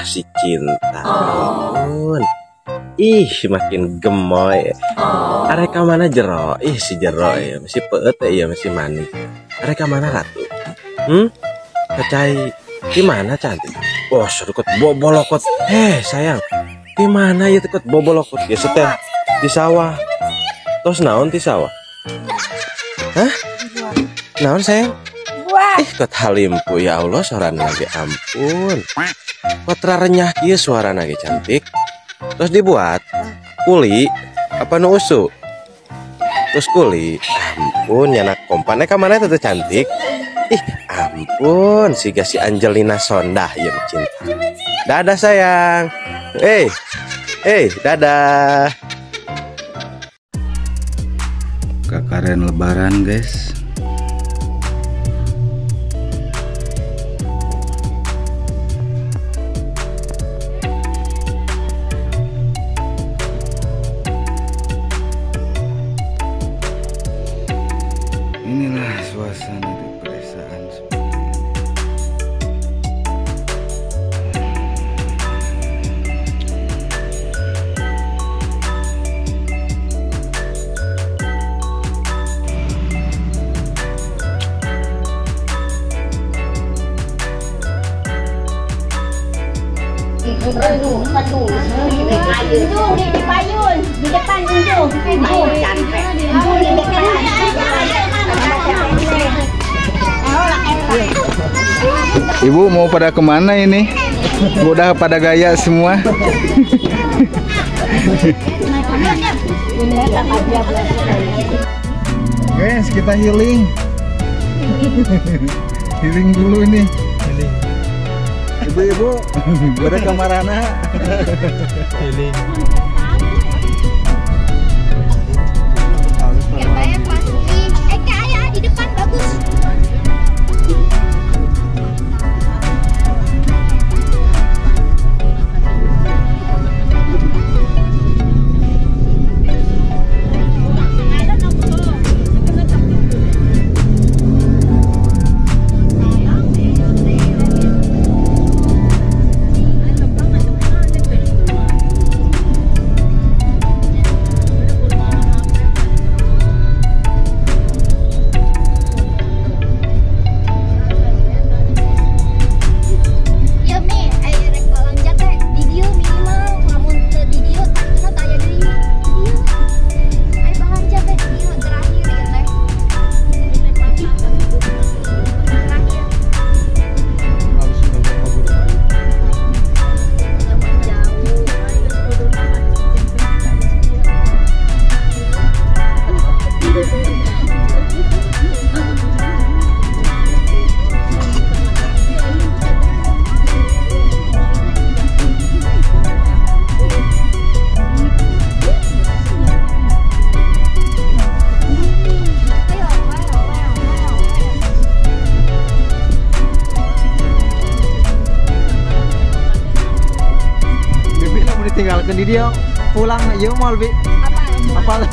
Si cinta. Ampun. Ih, makin gemoy. Arek ka mana jero? Ih, si jero ya, masih peet ya, masih manis. Arek ka mana ratu? Kacai di mana cantik? Oh, serukut bobolokot. Sayang. Di mana ya tekut bobolokot? Ya setel di sawah. Terus naon di sawah? Hah? Naon sayang? Ih, kot halimpu ya Allah suarana lagi ampun. Kot renyah kieu suarana ge cantik. Terus dibuat kuli apa nu usu? Terus kuli. Ampun, nyanak kompan ka mana teh cantik? Ih, ampun, siga si Angelina Sondah ya cinta. Dadah sayang. Dadah. Kakaren lebaran, guys. Inilah suasana di pedesaan seperti ini. Di payun, di depan unjuk, di depan. Ibu mau pada kemana ini? Udah pada gaya semua. Guys, kita healing. Healing dulu ini. Ibu-ibu, pada kamarana. Healing. Kayak di depan bagus. Tinggalkan di dia pulang ya mal bi apa apa.